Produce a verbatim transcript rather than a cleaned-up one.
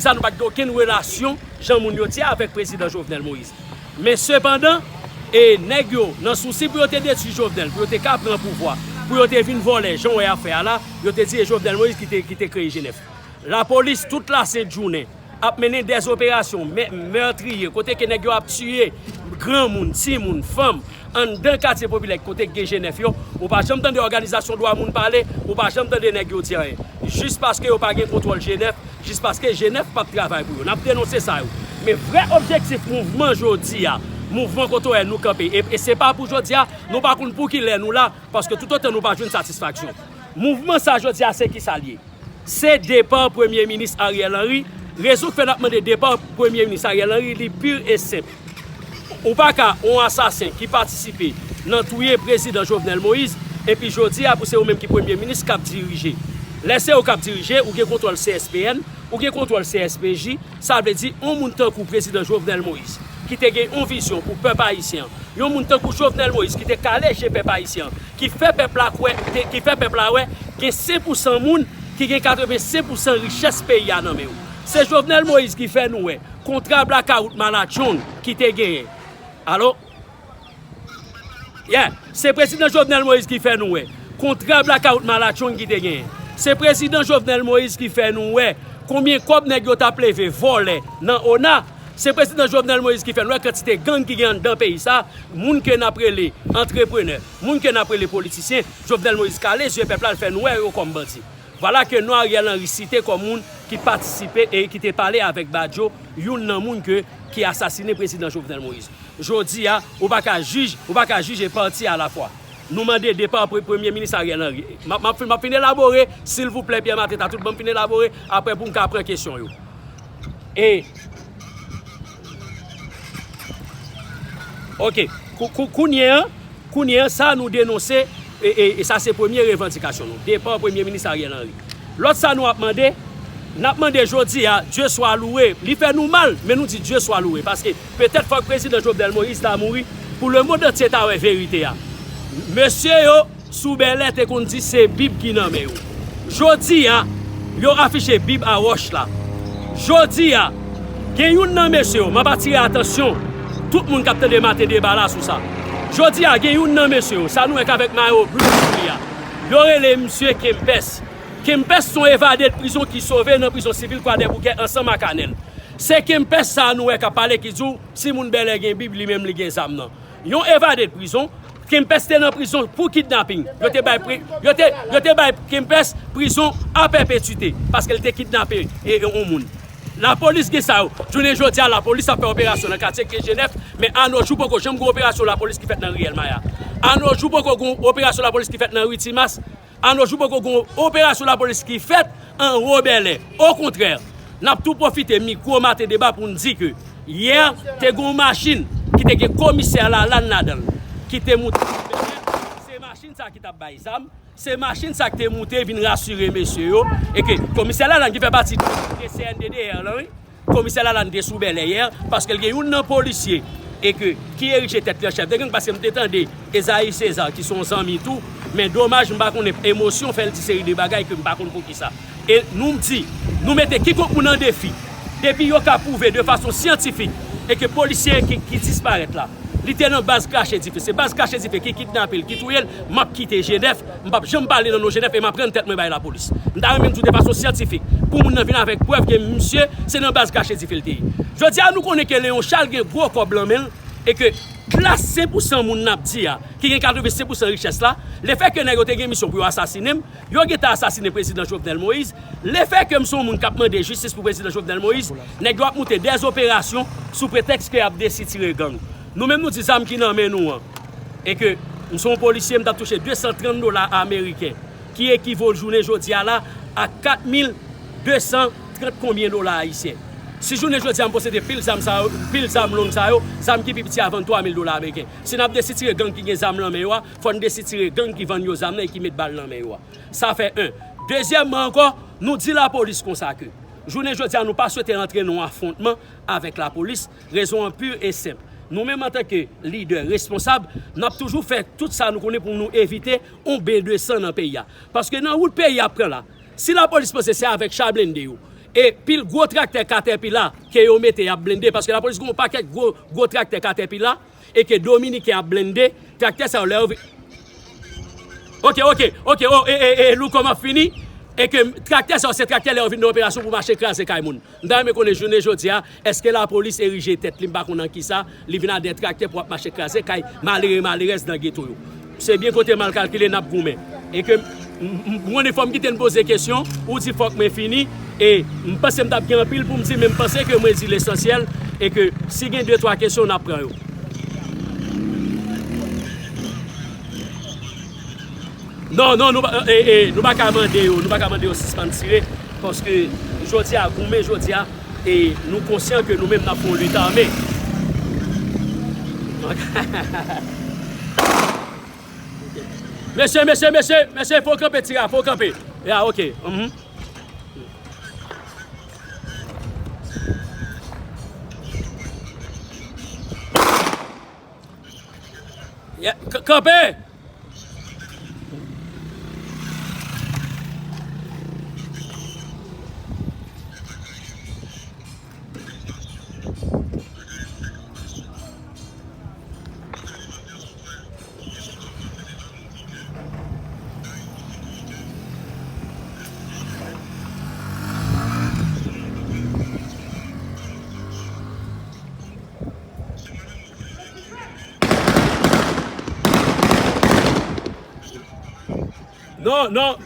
Sa nou pa t gen okenn relasyon, jan moun yo di, avèk prezidan Jovenel Moïse. Men sepandan, e nèg yo, nan sousi pou yo te detwi Jovenel, pou yo te ka pran pouvwa, pou yo te vin vòlè, jan w wè y ap fè a la, yo te di e Jovenel Moïse ki te, ki te kreye G nèf. Lapolis, tout lasent jounen, ap mennen dèzoperasyon mè- mètriye, kote ke nèg yo ap tiye granmoun, timoun, fanm, anndan katye popilè kote k gen G nèf yo, ou pa janm tande òganizasyon dwa moun pale, ou pa janm tande nèg yo di anyen. Jis paske yo pa gen kontwòl G nèf, jis paske G nèf p ap travay pou yo. N ap denonse sa yo. Men vrè objektif mouvman jodi a, mouvman kote w wè nou kanpe, e, e se pa pou jodi a, nou pa konn pou ki lè nou la, paske toutotan nou pa jwenn satisfaksyon. Mouvman sa jodi a, se ki sa l ye? Se depa Premye Minis Ariel Henry. Rezon k fè n ap mande depa Premye Minis Ariel Henry, li pur e senp. Ou pa ka, yon asasen ki patisipe nan touye prezidan Jovenel Moïse, epi jodi a pou se ou menm ki premye minis k ap dirije. Lè se ou k ap dirije, ou gen kontwòl C S P N, ou gen kontwòl C S P J, sa vle di yon moun tankou prezidan Jovenel Moïse, ki te gen yon vizyon pou pèp ayisyen an, yon moun tankou Jovenel Moïse ki te kale je pèp ayisyen an, ki fè pèp la kwè, te- ki fè pèp la wè, gen senk pousan moun ki gen katrevensenk pousan richès peyi a nan men yo. Se Jovenel Moïse ki fè nou wè kontra blakawout Malatchong ki te genyen. Alo? Yeah, se prezidan Jovenel Moïse ki fè nou wè kontra blakawout Malatchong ki te genyen. Se prezidan Jovenel Moïse ki fè nou wè konbyen kòb nèg yo t ap leve vòlè nan ona. Se prezidan Jovenel Moïse ki fè nou wè kantite gang ki gen anndan peyi sa, moun ke n ap rele antreprenè, moun ke n ap rele politisyen. Jovenel Moïse kale zye pèp la, l fè nou wè yo kòm bandi. Vwala ke non Ariel Henry site kòm moun ki patisipe e ki te pale avèk Badio, youn nan moun ke, ki asasinen prezidan Jovenel Moïse. Jodi a, ou pa ka jij, ou pa ka jije pati alafwa. Nou mande depa pre- Premye Minis Ariel Henry. M ap, m ap fin- m ap fin elabore, silvouplè, Pierre Mateta, tout ban m fin elabore, apre pou m ka pran kesyon yo. E, ok, kou- kou- kounye a, kounye a, sa nou denonse, e, e, e sa se premye revandikasyon nou, depa Premye Minis Ariel Henry. Lòt sa nou ap mande, n ap mande jodi a, Dieu soit loué, li fè nou mal, men nou di Dieu soit loué, paske petèt fòk prezidan Jovenel Moïse ta mouri, pou lemonn antye ta wè verite a. Mesye yo, sou Bèlè te konn di se Bib ki nan men yo. Jodi a, yo afiche Bib a wòch la. Jodi a, gen youn nan mesye yo, m ap atire atansyon tout moun k ap tande maten deba la sou sa. Jodi a, gen youn nan mesye yo, sa nou wè k avèk mayo blu sou li a. Yo rele misye Kempès. Kempès se yon evade de prizon ki sove nan prizon sivil Kwadèboukè ansanm ak Anèl. Se Kempès sa a nou wè k ap pale ki di w, si moun Bèlè gen Bib, li menm li gen zam nan. Yon evade de prizon, Kempès te nan prizon pou kidnaping. Yo te bay pri- yo te yo te bay Kempès prizon a pèpetite paske l te kidnape e, e, yon moun. Lapolis gen sa yo. Jounen jodi a, lapolis ap fè operasyon nan katye K G nèf, men anojou poko janm gen operasyon lapolis ki fèt nan riyèl Maya. Anojou poko gen operasyon lapolis ki fèt nan ri Timas. Anojou poko gen operasyon lapolis ki fèt anwo Bèlè. Okontrè, n ap tou pwofite mikwo maten deba pou n di ke yè te gen yon machin ki te gen komisè Lalann ladan l, ki te moute. Se machin sa ki t ap bay zam, se machin sa ki te moute vin rasire mesye yo, e ke komisè Lalann ki fè pati de C N D D R lan, wi. Komisè Lalann te sou Bèlè yè, paske l gen youn nan polisye, e ke, ki erije tèt li an chèf de gang, paske m te tande Ezayi Sezar, ki se yon zanmi tou, men domaj, m pa konnen emosyon fè l di seri de bagay ke m pa konn poukisa. E nou di, nou mete kikòk moun an defi, depi yo ka pwouve de fason syantifik, e ke polisye ki, ki disparèt la, li te nan baz krache dife. Se baz krache dife ki kidnape l, ki touye l, m ap kite G nèf, m p ap janm pale nan non G nèf e m ap rann tèt mwen bay lapolis. M ta renmen m di w de fason syantifik, pou moun nan vin avèk prèv ke misye se nan baz krache dife l te ye. Jodi a, nou konnen ke Leon Charles gen gwo kòb lan men l, e ke klas senk pousan moun n ap di a, ki gen katrevensenk pousan richès la, lefètke nèg yo te gen misyon pou yo asasinen m, yo gentan asasinen prezidan Jovenel Moïse. Lefètke m se yon moun k ap mande jistis pou prezidan Jovenel Moïse, nèg yo ap moute dèzoperasyon sou pretèks ke y ap desitire gang. Nou menm nou di zam ki nan men nou an, e ke m se yon polisye, m t ap touche de san trant dola ameriken, ki ekivo jounen jodi a la a kat mil de san trant konbyen dola ayisyen. Si jounen jodi a m posede pil zam sa yo, pil zam long sa yo, zam ki pi piti a vann twa mil dola ameriken. Si n ap desitire gang ki gen zam lan men yo a, fò n desitire gang ki vann yo zam nan e ki met bal lan men yo a. Sa fè en. Dezyèmman ankò, nou di lapolis konsa ke jounen jodi a, nou pa swete rantre nan yon afwontman avèk lapolis. Rezon an pur e senp. Nou menm antanke lidè responsab, n ap toujou fè tout sa nou konnen pou nou evite yon ben de san nan peyi a. Paske nan wout peyi a ap pran la, si lapolis panse se avèk cha blende yo, e pil gwo traktè Caterpillar ke yo mete y ap blende, paske lapolis gen yon pakèt gwo, gwo traktè Caterpillar, e ke Dominiken ap blende, traktè sa yo lè yo vi-, Ok, ok, ok, oh, e, e, e, Louko, m ap fini. E ke traktè sa yo, se traktè lè yo vin nan operasyon pou mache kraze kay moun. M ta renmen konnen jounen jodi a, èske lapolis erije tèt li, m pa konn nan kisa, li vin ak de traktè pou ap mache kraze kay malere, malerèz nan geto yo. Se byen kote m al kalkile, n ap goumen. E ke m, m, m, mwen, fò m kite n poze kesyon, ou di fòk mwen fini, e m panse m t ap gen anpil pou m di, men m panse ke mwen di lesansyèl, e ke si gen de, twa kesyon, n ap pran yo. Non, non, nou pa, e, e, nou pa ka mande yo, nou pa ka mande yo sispann tire, paske jodi a, goumen jodi a, e nou konsyan ke nou menm n ap fè yon lit ame. Mesye, mesye, mesye, mesye, fò w kanpe, tira, fò w kanpe. Ya, ok. Mhm. Ya, k-, kanpe! Non, non,